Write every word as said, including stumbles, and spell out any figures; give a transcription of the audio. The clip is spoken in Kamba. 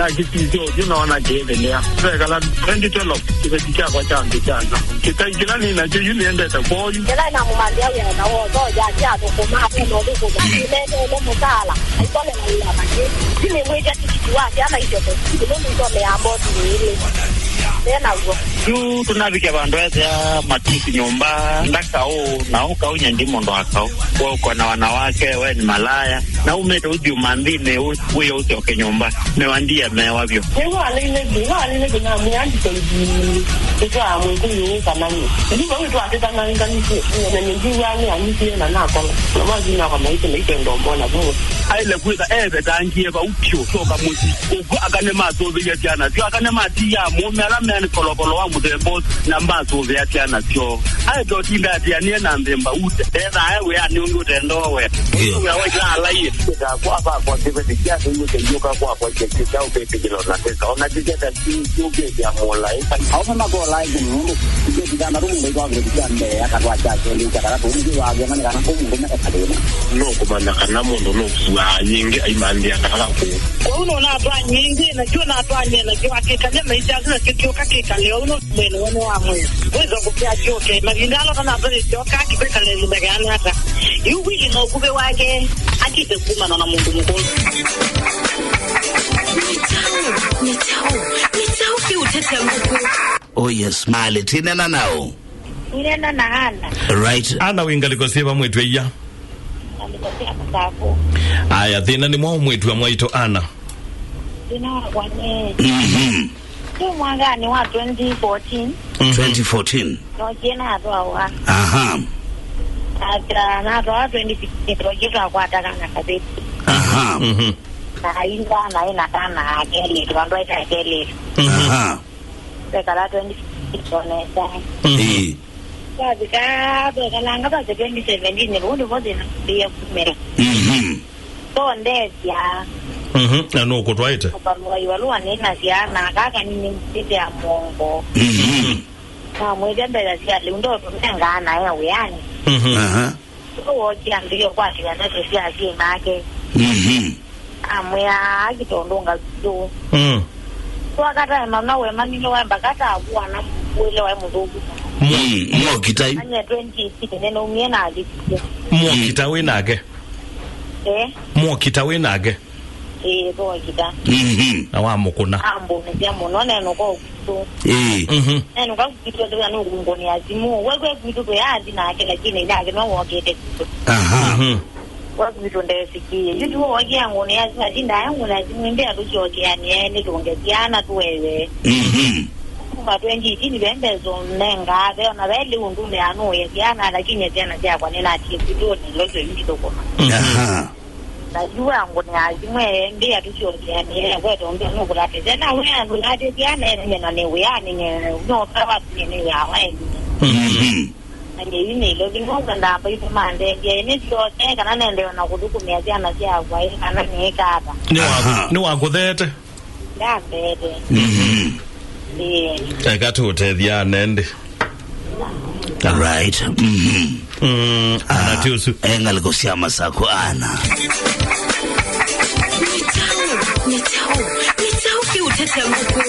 Nakĩsisya ũthyũ noona kĩĩthĩlĩa. Twekala twenty twelve, kĩveti kyakwa kya nthĩ kyana. Kĩtai kĩla nĩ nakyo yu nĩendete kwoyu. Ĩla namũmanthĩa wĩa na wotho, yake athũkũma, akũna ũthũkũma. Nĩnendeele mũtaala, aikolela wĩa vangĩ. Yu nĩmwĩtya tikiti wa syana isyoke sukulu, nũndũ isomea mboti ĩĩlĩ. Nĩ naw'o. Yu tũnavike vandũ ethĩa matusi nyũmba, ndakaũ, na ũkaũ nyandi mũndũ akaũ. We uko na wanawake, we ni malaya. Na umĩte ũthiĩ ũmanthinĩ, ũ-, wĩye ũsyoke nyũmba. Nĩwandiye mewa vyũ. Nĩwaleile, nĩwaleile kũnamwĩa nditoithi. Ĩtwaa mwĩkũyũ kana nĩ. Nĩ vau twatĩtananganisye, na nĩndiw'aa nĩ anyisie na nakola. Na mathi nakwa maisye maisye ndomona vau. Aile kwĩtha evetangie vau vyũ, syoka mũsyĩ. Ũkw'o aka nĩmasũvĩie syana syoo, aka nĩmatiaa mũũme ala me kolokolo wa mũthemba ũsu, na mbasũvĩa syana syoo. Aete ũtinda atianĩe na nthĩ mbaute. Ethaa e wĩanĩ ũngĩ ũtendoo we. Ndio. Wĩa wa ila alaie. Kwakwa vakwa kĩveti kyatũiwe kĩyũka kwakwa kĩkĩ kya ũkĩtĩkĩlo na tesa. Ona kĩketa kĩũkĩtya mũlaĩ. Aũme makola ĩngĩ mũndũ. Kĩveti thanthatũ mũndũ aitwa kĩveti kya mbee, akatwa kya kelĩ, kya katatũ. Nĩkĩ wavya mane kana kũ mũndũ meka thĩna. No kũmanya kana mũndũ nũkuaa nyingĩ aimantĩa kana kũũ. Kwoou nũnatwaa nyingĩ, nakyo natwanyie nakyo akĩkalya maisha asu nakyo kyoka kĩkale ũu nũndũ mwĩĩ nĩwe nĩ wa mwĩĩ. Wĩsa kũkĩa kyoke. Mavinda ala ũtanatwaa kyoka kĩkwĩkala ĩvinda kĩana ata. Yu wili na ũkuvĩ wake akĩte kumana na mũndũ mũkũũ. Nĩ kyaũ? Nĩ kyaũ? Nĩ kyaũ kĩũtetya ngũkũ? Oh yes, malĩ tinena nao. Nĩnena na Ana. Right. Ana wĩ ngalĩko syĩva mwĩĩtu ĩya? Ngalĩko sya Masakũ. Aya, thĩna nĩ mwaũ mwĩĩtu wa mwaitũ Ana? Thĩna wakwa nĩ, mhm, twĩ mwakanĩ wa twenty fourteen. Mhm. Twenty fourteen. Nookie natwawa. Aha. Ata natwawa twenty sixteen, twokie twakwata kana kaveti. Aha. Mhm. Na ainda na ĩna kana kelĩ, twandu aita kelĩ. Mhm. Aha. Twekala twenty sixteen twonesa. Mhm. Ĩĩ. Twavika, twekalanga vasa twenty seventeen, vau nĩvo thĩna wambĩĩe kumĩla. Mhm. So ndethya. Mhm. Na nũkũtwaĩte? Kũvalũa ivalũa nĩna syana, kaka nini msite ya mũongo. Mhm. Namwĩthya mbesa sya lĩu ndotũnengaa nae wĩanĩ. Mhm. Aha. So wookie ambĩĩe ũkwatĩĩa ndeto sya asyai make. Mhm. Amwĩa, "Aki tondũ ngavitũ." Mm. So akatae mana we manile wae mbaka ta akuana mwĩle wae mũthũku. Mm, mwokitai. Anye twenty eighteen nĩnaumie na athikie. Mwokita wĩ nake? Eh? Mwokita wĩ nake? Ĩĩ, twokita. Mhm. Na wamũkũna? Ambũnĩsya mũno, nenũka ũkwitũ. Ĩĩ. Mhm. Nenũka kwitũ, ethĩwa nũkũngũnĩa simũ. We kwe kwitũ twĩ athi nake, lakini nake no wokĩte kwitũ. Aha. Mhm. We kwitũ ndesikĩie. Yu tiwo wokie angũnĩa simũ, atindaa angũnĩa simũ, ĩndĩ atũsyokeanĩe, nĩtũnge syana tũewe. Mhm. Kuma twenty eighteen ve mbesa ũnengaa, ve ona ve lĩu ndũmĩaa nũũye syana, lakini syana syakwa nĩnatie kwitũ, nĩloso yu ndithũkũma. Mhm. Aha. Na yu angũnĩa simũ ĩndĩ atũsyokeanĩe, kwete ũndũ nũkũlatĩsya. Na we andũ latĩsya nene na nĩ wĩanĩ, nĩ, nũka watinĩ nĩ wĩa waĩ. Mhm. Na nyie yu nĩ ilovi, nũkwenda mbaitũ mandethya, ĩ, nĩ syose, kana nende ona kũthũkũmĩa syana syakwa, ĩ, kana nĩĩka ata. Nĩ wa-, aha, nĩ wakũtheete? Ndambeete. Mhm. Ĩĩ. Eka tũũtethya nende. Right. Mhm. Mm, ah, na ti ũsu. E ngalĩko sya Masakũ Ana. Nĩ kyaũ? Nĩ kyaũ? Nĩ kyaũ kĩũtetya ngũkũ?